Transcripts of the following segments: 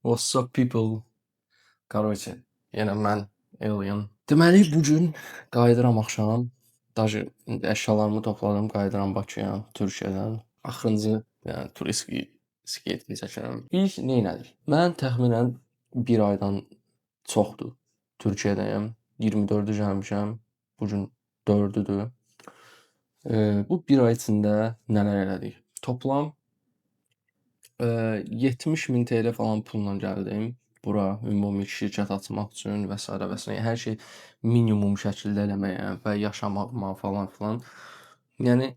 What's up, people? Короче, yenə mən, Alien. Deməli bu gün qayıdıram axşam. Daje indi əşyalarımı topladım, qayıdıram Bakıya, Türkiyədən. Axırıncı, yəni turist skate çəkirəm. Biz nə elədik? Mən təxminən bir aydan çoxdur Türkiyədəyəm. 24-ü gəlmişəm. Bu gün 4-üdür. Bu bir ay içində nələr elədik? Toplam 70 min TL falan pulla gəldim bura, ümumi şirkət açmaq üçün və sairə və sairə. Yəni hər şey minimum şəkildə eləməyə və yaşamağıma falan filan. Yəni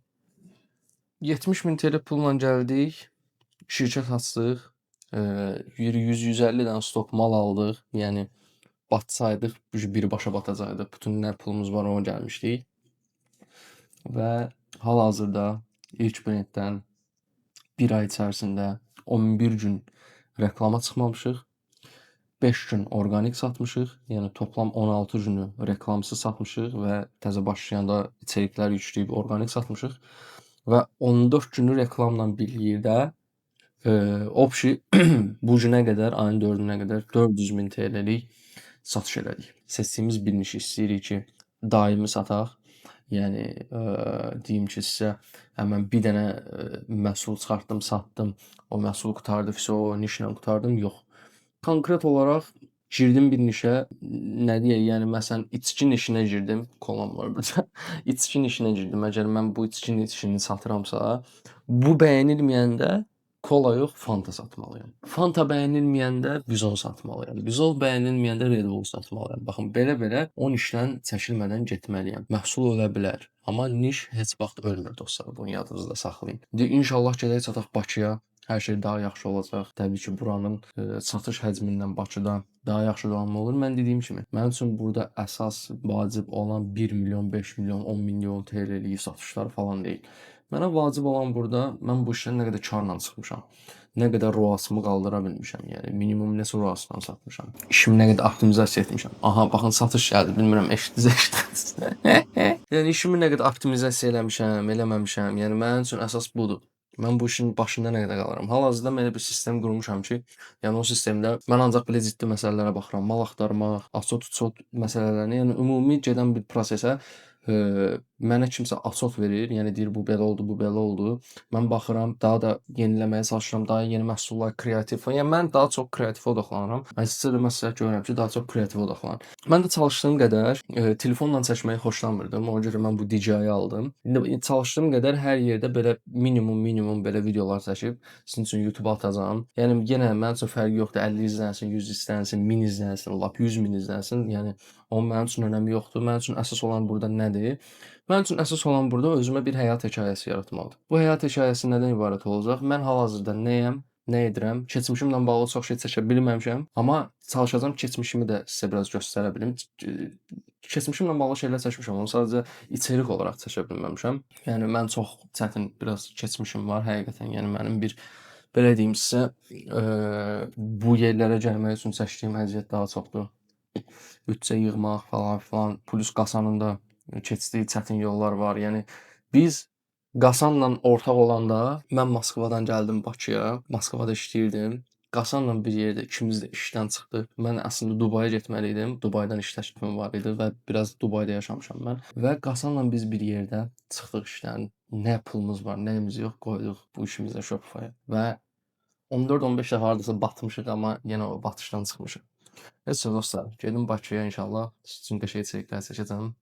70 min TL pulla gəldik, şirkət açdıq, bir 100-150 dənə stok mal aldıq. Yəni batsaydıq, birbaşa batacaqdıq. Bütün nə pulumuz var, ona gəlmişdik. Və hal-hazırda ilk brenddən bir ay içərisində 11 gün reklama çıxmamışıq. 5 gün orqanik satmışıq. Yəni toplam 16 günü reklamsız satmışıq və təzə başlayanda içeriklər yükləyib orqanik satmışıq və 14 günü reklamla bir yerdə общий bu günə qədər, ayın 4-ünə qədər 400 min TL-lik satış elədik. Seçdiyimiz bir nişi istəyirik ki, daimi sataq. Yəni deyim ki, sizə həmən bir dənə məhsul çıxartdım, satdım, o məhsul qurtardı, vəsə o nişlə qurtardım, yox. Konkret olaraq girdim bir nişə, nə deyək, yəni məsələn içki nişinə girdim, kolam var burada. İçki nişinə girdim. Əgər mən bu içki nişini satıramsa, bu bəyənilməyəndə kola yox, Fanta satmalıyam. Fanta bəyənilməyəndə Bizon satmalıyam. Bizon bəyənilməyəndə Red Bull satmalıyam. Baxın, belə-belə o nişdən çəkilmədən getməliyəm. Məhsul ölə bilər, amma niş heç vaxt ölmür, dostlar. Bunu yadınızda saxlayın. İndi inşallah gedək çataq Bakıya. Hər şey daha yaxşı olacaq. Təbii ki, buranın satış həcmindən Bakıda daha yaxşı davam olur. Mən dediyim kimi, mənim üçün burada əsas vacib olan 1 milyon, 5 milyon, 10 milyon TL-lik satışlar falan deyil. Mənə vacib olan burada mən bu işdən nə qədər karla çıxmışam, nə qədər ROAS-ımı qaldıra bilmişəm, yəni minimum neçə ROAS-dan satmışam. İşimi nə qədər optimizasiya etmişəm. Aha, baxın, satış gəldi. Bilmirəm eşitdiniz, eşitdiniz. Yəni işimi nə qədər optimizasiya eləmişəm, eləməmişəm. Yəni mənim üçün əsas budur. Mən bu işin başında nə qədər qalaram. Hal-hazırda mən elə bir sistem qurmuşam ki, yəni o sistemdə mən ancaq belə ciddi məsələlərə baxıram. Mal axtarmaq, açot-uçot məsələlərini, yəni ümumi gedən bir prosesə mənə kimsə açot verir, yəni deyir bu belə oldu, bu belə oldu. Mən baxıram, daha da yeniləməyə çalışıram, daha yeni məhsullar, kreativ. Yəni mən daha çox kreativə odaqlanıram. Mən sizə də məsləhət görürəm ki, daha çox kreativə odaqlanın. Mən də çalışdığım qədər telefonla çəkməyi xoşlamırdım. Ona görə mən bu DJI aldım. İndi çalışdığım qədər hər yerdə belə minimum belə videolar çəkib sizin üçün YouTube-a atacağam. Yəni yenə mənim üçün fərqi yoxdur. 50 izlənsin, 100 izlənsin, 1000 izlənsin, lap 100 min izlənsin. Yəni onun mənim üçün önəmi yoxdur. Mənim üçün əsas olan burada nədir? Mənim üçün əsas olan burada özümə bir həyat hekayəsi yaratmaqdır. Bu həyat hekayəsi nədən ibarət olacaq? Mən hal-hazırda nəyəm, nə edirəm? Keçmişimlə bağlı çox şey çəkə bilməmişəm, amma çalışacağam keçmişimi də sizə biraz göstərə bilim. Keçmişimlə bağlı şeylər çəkmişəm, onu sadəcə içerik olaraq çəkə bilməmişəm. Yəni mən çox çətin biraz keçmişim var həqiqətən. Yəni mənim bir belə deyim sizə, bu yerlərə gəlmək üçün çəkdiyim əziyyət daha çoxdur. Büdcə yığmaq falan filan, plus Qasanın da keçdiyi çətin yollar var. Yəni biz Qasanla ortaq olanda mən Moskvadan gəldim Bakıya. Moskvada işləyirdim. Qasanla bir yerdə ikimiz də işdən çıxdıq. Mən əslində Dubaya getməli idim. Dubaydan iş təklifim var idi və biraz Dubayda yaşamışam mən. Və Qasanla biz bir yerdə çıxdıq işdən. Nə pulumuz var, nəyimiz yox, qoyduq bu işimizə, Shopify-ya. Və 14-15 dəfə hardasa batmışıq, amma yenə o batışdan çıxmışıq. Neyse dostlar, gedim Bakıya inşallah. Sizin üçün qəşəng içeriklər çəkəcəm.